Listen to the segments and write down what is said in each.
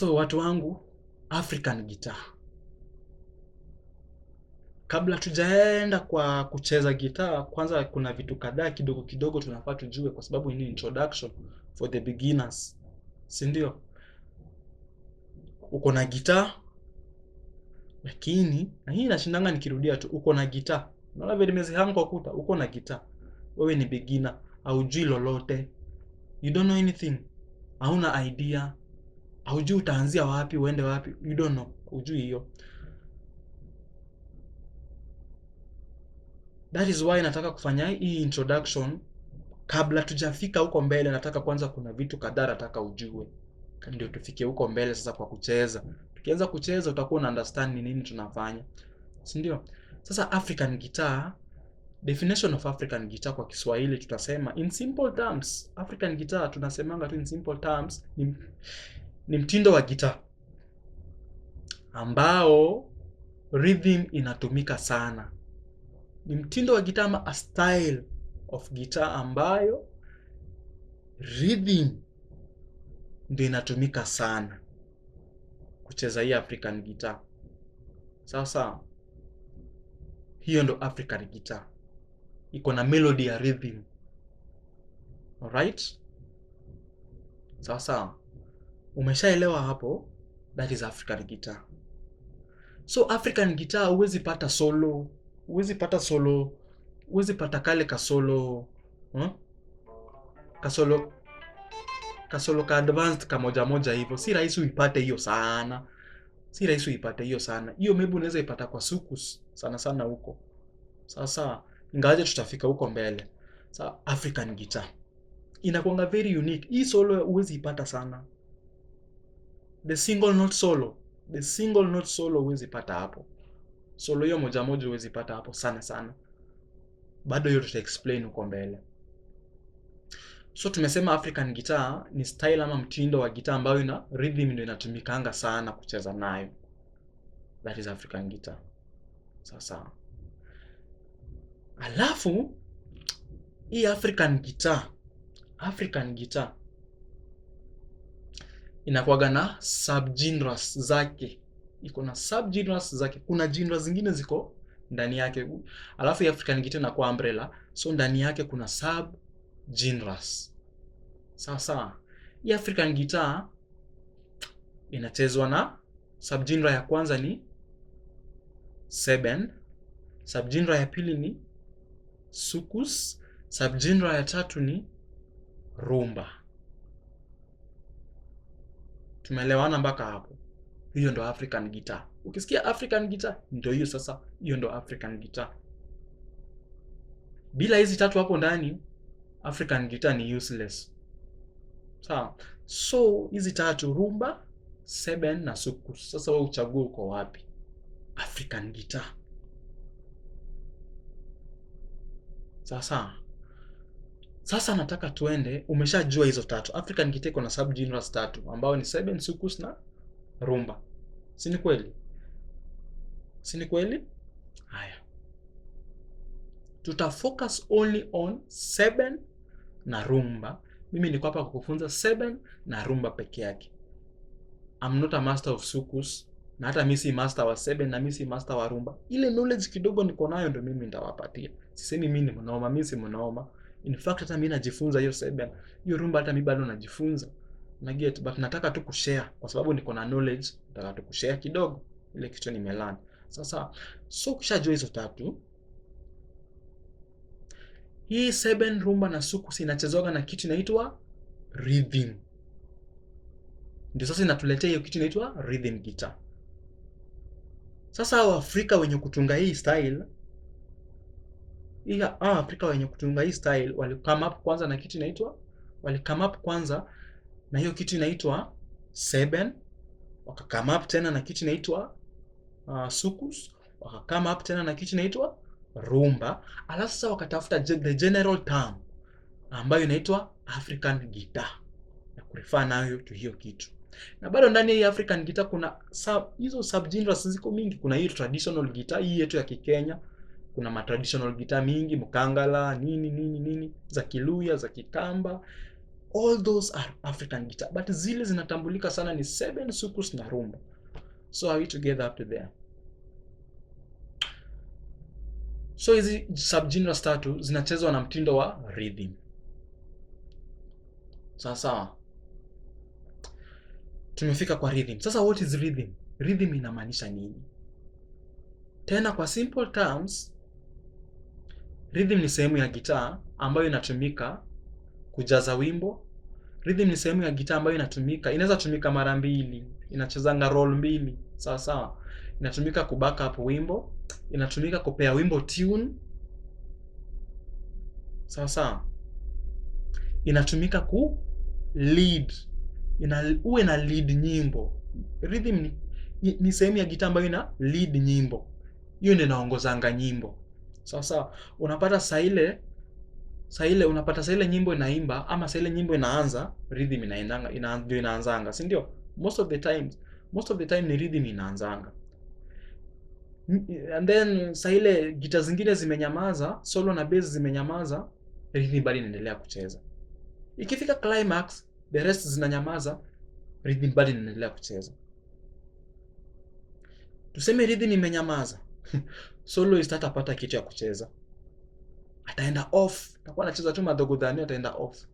So watu wangu, African guitar. Kabla tujaenda kwa kucheza gitaa, kwanza kuna vitu kadhaa kidogo kidogo tunafaa tujue, kwa sababu ni introduction for the beginners, si ndio? Uko na gitaa, lakini na hii inashindanga nikirudia tu, uko na gitaa, unaona vile nimezihang kwa kuta, uko na gitaa, wewe ni beginner, haujui lolote, you don't know anything, hauna idea, haujui utaanzia wapi uende wapi, you don't know, hujui hiyo. That is why nataka kufanya hii introduction kabla tujafika huko mbele. Nataka kwanza, kuna vitu kadhaa nataka ujue ndio tufike huko mbele sasa kwa kucheza. Tukianza kucheza utakuwa una understand ni nini tunafanya, si ndio? Sasa African guitar, definition of African guitar kwa Kiswahili tutasema in simple terms, African guitar tunasemanga tu in simple terms ni mtindo wa guitar ambao rhythm inatumika sana. Ni mtindo wa gitaa ama a style of guitar ambayo rhythm ndio inatumika sana kucheza hii African guitar. Sawa sawa, hiyo ndo African guitar, iko na melody ya rhythm. Alright, sawa sawa, umeshaelewa hapo? That is African guitar. So African guitar huwezi pata solo, huwezi pata solo, huwezi pata kale kasolo, Kasolo, kasolo ka advanced kamoja moja hivyo, si rahisi uipate hiyo sana, si rahisi uipate hiyo sana. Hiyo maybe unaweza ipata kwa soukous sana sana huko. Sasa ingawaje tutafika huko mbele. Sa African guitar inakuanga very unique. Hii solo huwezi ipata sana, the single note solo, the single note solo huwezi pata hapo. Solo hiyo moja moja huwezi pata hapo sana sana, bado hiyo tuta explain huko mbele. So tumesema African guitar ni style ama mtindo wa guitar ambayo ina rhythm ndio inatumikanga sana kucheza nayo. That is African guitar. Sasa alafu hii African guitar, African guitar inakuwaga na subgenres zake, iko na subgenres zake. Kuna genres zingine ziko ndani yake, alafu hii African guitar inakuwa umbrella, so ndani yake kuna subgenres. Sawa sawa, hii African guitar inachezwa na subgenre ya kwanza ni seben, subgenre ya pili ni soukous, subgenre ya tatu ni rumba. Tumeelewana mpaka hapo? Hiyo ndo African guitar. Ukisikia African guitar ndio hiyo sasa, hiyo ndo African guitar. Bila hizi tatu hapo ndani, African guitar ni useless. Sawa. So hizi tatu, rumba, seben na soukous. Sasa wewe uchague uko wapi? African guitar. Sasa sasa nataka tuende, umeshajua hizo tatu. African guitar iko na subgenres tatu ambao ni seben, soukous na rumba. Si ni kweli? Si ni kweli? Haya, tuta focus only on seben na rumba. Mimi niko hapa kukufunza seben na rumba peke yake. I'm not a master of soukous, na hata mimi si master wa seben na mimi si master wa rumba. Ile knowledge kidogo niko nayo ndio mimi nitawapatia. Sisemi mimi ni mnoma, mimi si mnoma. In fact hata mimi najifunza hiyo seben, hiyo rumba hata mimi bado najifunza. Na get, but nataka tu kushare kwa sababu niko na knowledge, nataka tu kushare kidogo ile kitu nimelearn. Sasa so ukishajua hizo tatu, hii seben, rumba na soukous inachezwaga na kitu inaitwa rhythm. Ndio sasa inatuletea hiyo kitu inaitwa rhythm guitar. Sasa Waafrika wenye kutunga hii style, hii Afrika wenye kutunga hii style wali come up kwanza na kitu inaitwa, wali come up kwanza na hiyo kitu inaitwa seben, waka come up tena na kitu inaitwa soukous, waka come up tena na kitu inaitwa rumba, alafu sasa wakatafuta the general term ambayo inaitwa African guitar na kurefer nayo to hiyo kitu. Na bado ndani ya hii African guitar kuna hizo subgenres ziko mingi. Kuna hii traditional guitar hii yetu ya Kikenya, kuna ma traditional guitar mingi, mkangala nini nini nini, za Kiluya, za Kikamba, All those are African guitar, but zile zinatambulika sana ni seben, soukous na rumba. So are we together up to there? So hizi subgenres tatu zinachezwa na mtindo wa rhythm. Sawa sawa. Tumefika kwa rhythm. Sasa what is rhythm? Rhythm inamaanisha nini? Tena kwa simple terms, rhythm ni sehemu ya gitaa ambayo inatumika kujaza wimbo. Rhythm ni sehemu ya gitaa ambayo inatumika, inaweza tumika mara mbili, inachezanga role mbili, sawa sawa. Inatumika ku back up wimbo, inatumika kupea wimbo tune, sawa sawa. Inatumika ku lead, uwe na lead nyimbo. Rhythm ni sehemu ya gitaa ambayo ina lead nyimbo, hiyo ndio inaongozanga nyimbo, sawa sawa. Unapata saa ile unapata saa ile nyimbo inaimba ama saa ile nyimbo inaanza, rhythm inaendanga, ndio inaanzanga, si ndio? Most of the time ni rhythm inaanzanga. And then saa ile gitaa zingine zimenyamaza, solo na bass zimenyamaza, rhythm bado inaendelea kucheza. Ikifika climax, the rest zinanyamaza, rhythm bado inaendelea kucheza. Tuseme rhythm imenyamaza, soloist hatapata kitu ya kucheza, ataenda off, atakuwa anacheza tu madogo dhani, ataenda off.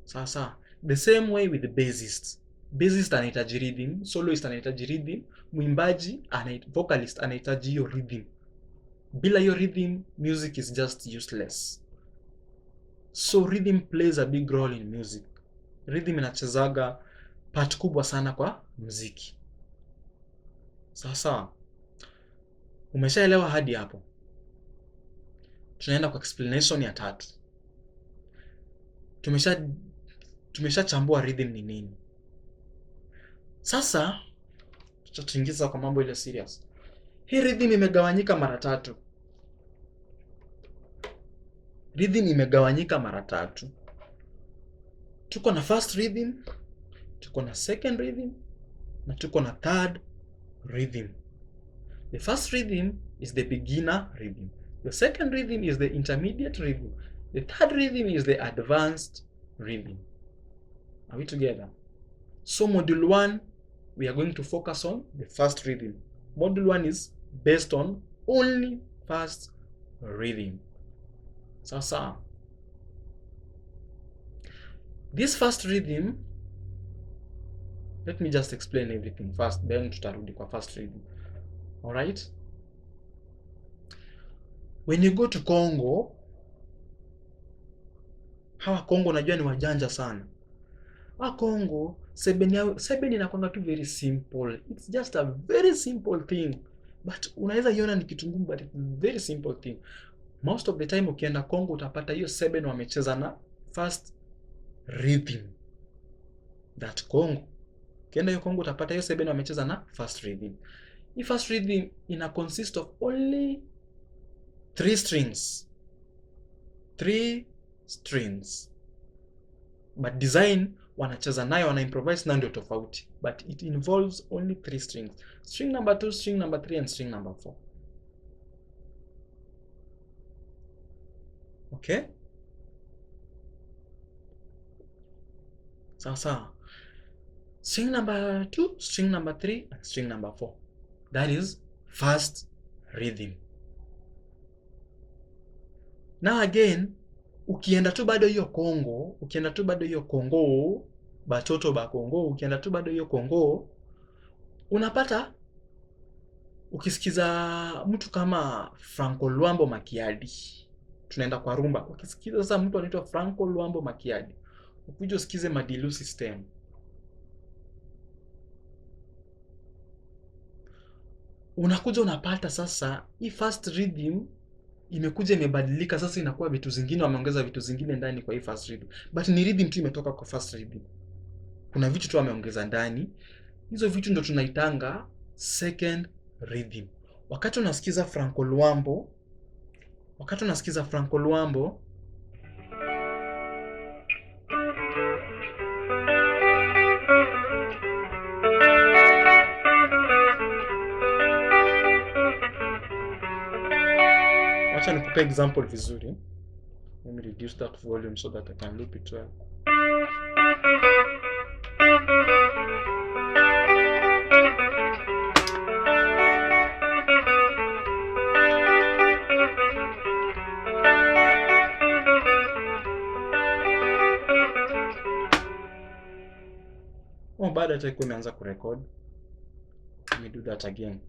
Sawa sawa. The same way with the bassist. Bassist anahitaji rhythm, soloist anahitaji rhythm, mwimbaji vocalist anahitaji hiyo rhythm. Bila hiyo rhythm, music is just useless. So rhythm plays a big role in music. Rhythm inachezaga part kubwa sana kwa muziki. Sawa sawa. Umeshaelewa hadi hapo? Tunaenda kwa explanation ya tatu. Tumeshachambua rhythm ni nini. Sasa tutatuingiza kwa mambo ile serious. Hii rhythm imegawanyika mara tatu. Rhythm imegawanyika mara tatu. Tuko na first rhythm, tuko na second rhythm, na tuko na third rhythm. The first rhythm is the beginner rhythm. The second rhythm is the intermediate rhythm. The third rhythm is the advanced rhythm. Are we together? So module 1, we are going to focus on the first rhythm. Module 1 is based on only first rhythm. Sasa, this first rhythm, let me just explain everything first, then tutarudi kwa first rhythm. All right? When you go to Congo, hawa Congo najua ni wajanja sana. Hawa Congo, sebeni inakuanga tu very simple. It's just a very simple thing. But unaweza iona ni kitu ngumu, but it's a very simple thing. Most of the time ukienda Congo utapata hiyo sebeni wamecheza na first rhythm. That Congo. Ukienda hiyo Congo utapata hiyo sebeni wamecheza na first rhythm. Hii first rhythm ina consist of only 3 strings. 3 strings. But design wanacheza nayo, wana improvise nayo ndio tofauti. But it involves only 3 strings. String number 2, string number 3 and string number 4. Okay? Sawa sawa. String number 2, string number 3 and string number 4. That is first rhythm. Now again, ukienda tu bado hiyo Kongo, ukienda tu bado hiyo Kongo, batoto ba Kongo, ukienda tu bado hiyo Kongo, unapata ukisikiza mtu kama Franco Luambo Makiadi, tunaenda kwa rumba. Ukisikiza sasa mtu anaitwa Franco Luambo Makiadi, ukuje usikize Madilu System. Unakuja unapata sasa hii first rhythm imekuja imebadilika, sasa inakuwa vitu zingine, wameongeza vitu zingine ndani kwa hii first rhythm. But ni rhythm tu imetoka kwa first rhythm. Kuna vitu tu wameongeza ndani. Hizo vitu ndo tunaitanga second rhythm. Wakati unasikiza Franco Luambo, wacha nikupe example vizuri. Let me reduce that volume so that I can loop it well. Oh, bado hata ikuwa imeanza kurecord. Let me do that again.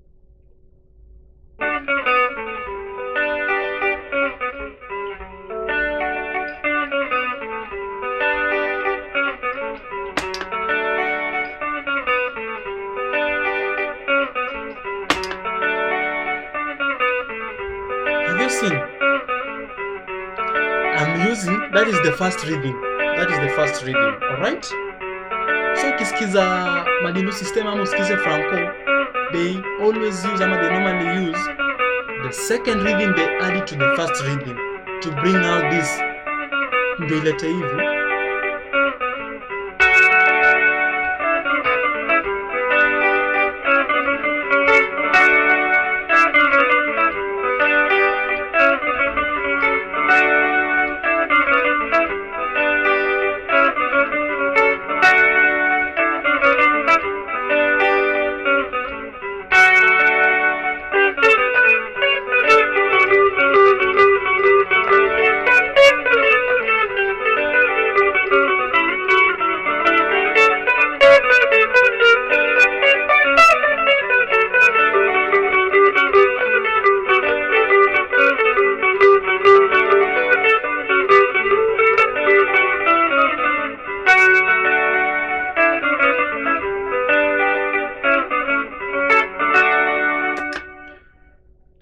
Have you seen? I'm using, that is the first rhythm. That is the first rhythm, alright? So ukisikiza Madilu System ama usikize Franco, they always use, ama they normally use the second rhythm, they add it to the first rhythm to bring out this, ndio ilete hivi.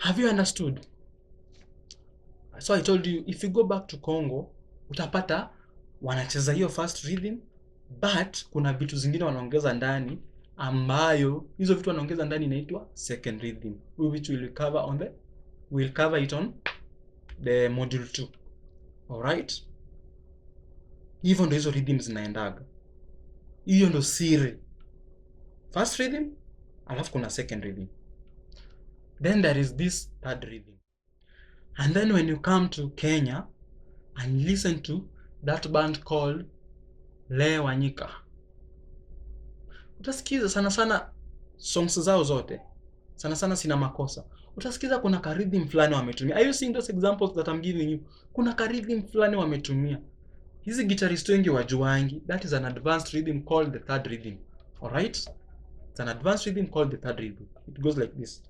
Have you understood? So I told you, if you go back to Congo, utapata wanacheza hiyo first rhythm, but kuna vitu zingine wanaongeza ndani, ambayo hizo vitu wanaongeza ndani inaitwa second rhythm, which we'll cover on the, we'll cover it on the module 2. Alright? Hivyo ndo hizo rhythms zinaendaga. Hiyo ndo siri. First rhythm, alafu kuna second rhythm. Then there is this third rhythm. And then when you come to Kenya and listen to that band called Lee Wanyika, utasikiza sana sana songs zao zote, sana sana Sina Makosa, utasikiza kuna ka rhythm fulani wametumia. Are you seeing those examples that I'm giving you? Kuna ka rhythm fulani wametumia. Hizi guitarist wengi wajuangi, that is an advanced rhythm called the third rhythm. Alright? It's an advanced rhythm called the third rhythm. It goes like this.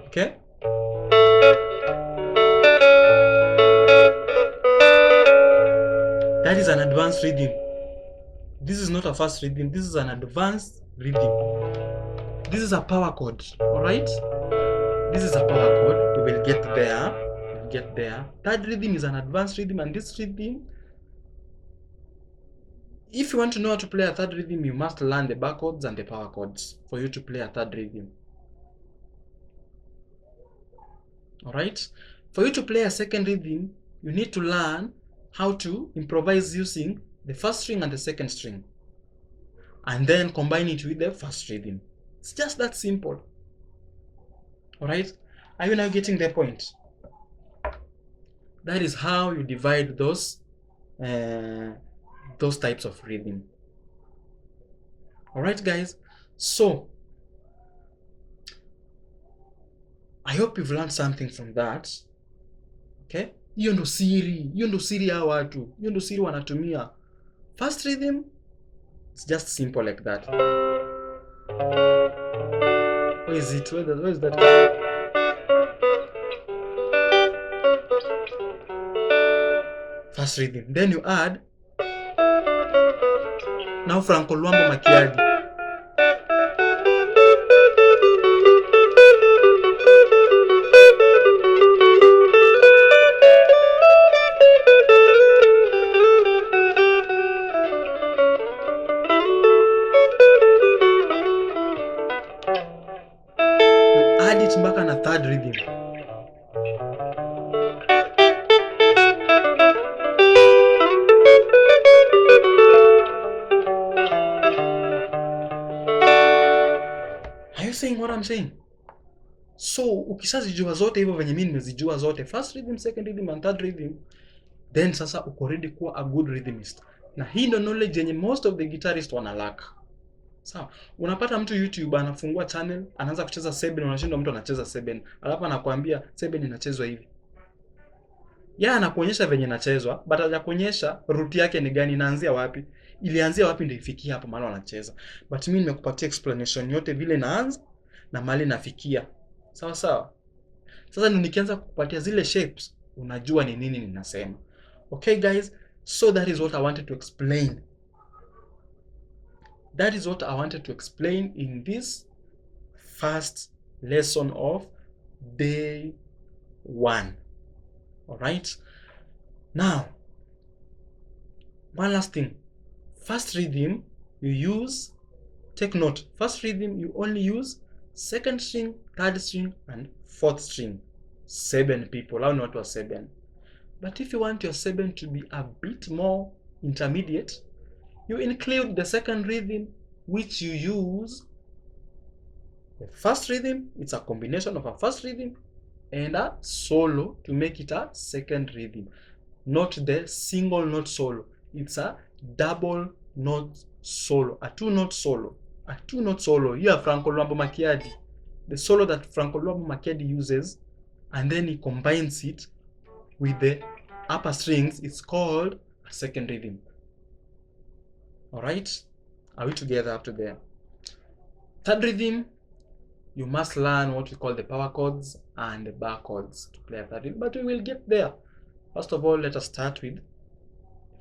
Okay? That is an advanced rhythm. This is not a fast rhythm. This is an advanced rhythm. This is a power chord. Alright? This is a power chord. We will get there. We'll get there. Third rhythm is an advanced rhythm, and this rhythm, if you want to know how to play a third rhythm, you must learn the bar chords and the power chords for you to play a third rhythm. Alright? For you to play a second rhythm, you need to learn how to improvise using the first string and the second string, and then combine it with the first rhythm. It's just that simple. Alright? Are you now getting the point? That is how you divide those types of rhythm. Alright, guys? So, I hope you've learned something from that. Okay? Hiyo ndo siri. Hiyo ndo siri ya watu. Hiyo ndo siri wanatumia. First rhythm, it's just simple like that. Where is it? Where is that? First rhythm. Then you add now Franco Luambo Makiadi. You add it mpaka na third rhythm. what I'm saying? So ukishazijua zote hivyo venye mimi nimezijua zote, first rhythm, second rhythm and third rhythm, then sasa uko ready kuwa a good rhythmist. Na hii ndo knowledge yenye most of the guitarists wana lack. Sawa, unapata mtu YouTube anafungua channel, anaanza kucheza 7, unashindwa mtu anacheza 7, alafu anakuambia 7 inachezwa hivi. Yeye anakuonyesha venye inachezwa, but hajakuonyesha root yake ni gani, inaanzia wapi, ilianzia wapi ndio ifikie hapo mahali wanacheza. But mimi nimekupatia explanation yote vile inaanza na mahali inafikia. Sawa sawa. Sasa ndio nikianza kukupatia zile shapes, unajua ni nini ninasema. Okay guys, so that is what I wanted to explain. That is what I wanted to explain in this first lesson of day one. All right. Now, one last thing. First rhythm you use, take note, first rhythm you only use second string, third string and fourth string. Seven people, hao ni watu wa seven. But if you want your seven to be a bit more intermediate, you include the second rhythm, which you use the first rhythm. It's a combination of a first rhythm and a solo to make it a second rhythm. Not the single note solo. It's a double note solo, a two note solo, a two note solo. Here, Franco Luambo Makiadi, the solo that Franco Luambo Makiadi uses, and then he combines it with the upper strings. It's called a second rhythm. All right, are we together up to there? Third rhythm, you must learn what we call the power chords and the bar chords to play a third rhythm, but we will get there. First of all, let us start with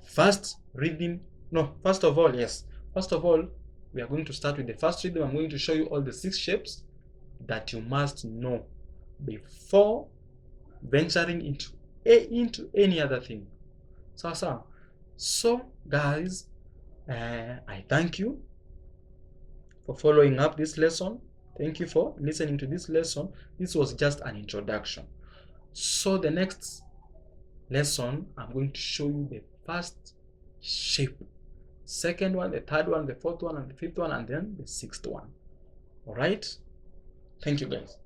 first rhythm. No, first of all, yes. First of all, we are going to start with the first rhythm. I'm going to show you all the 6 shapes that you must know before venturing into any other thing. Sawa sawa. So guys, I thank you for following up this lesson. Thank you for listening to this lesson. This was just an introduction. So the next lesson, I'm going to show you the first shape, second one, the third one, the fourth one, and the fifth one, and then the sixth one. All right? Thank you, guys.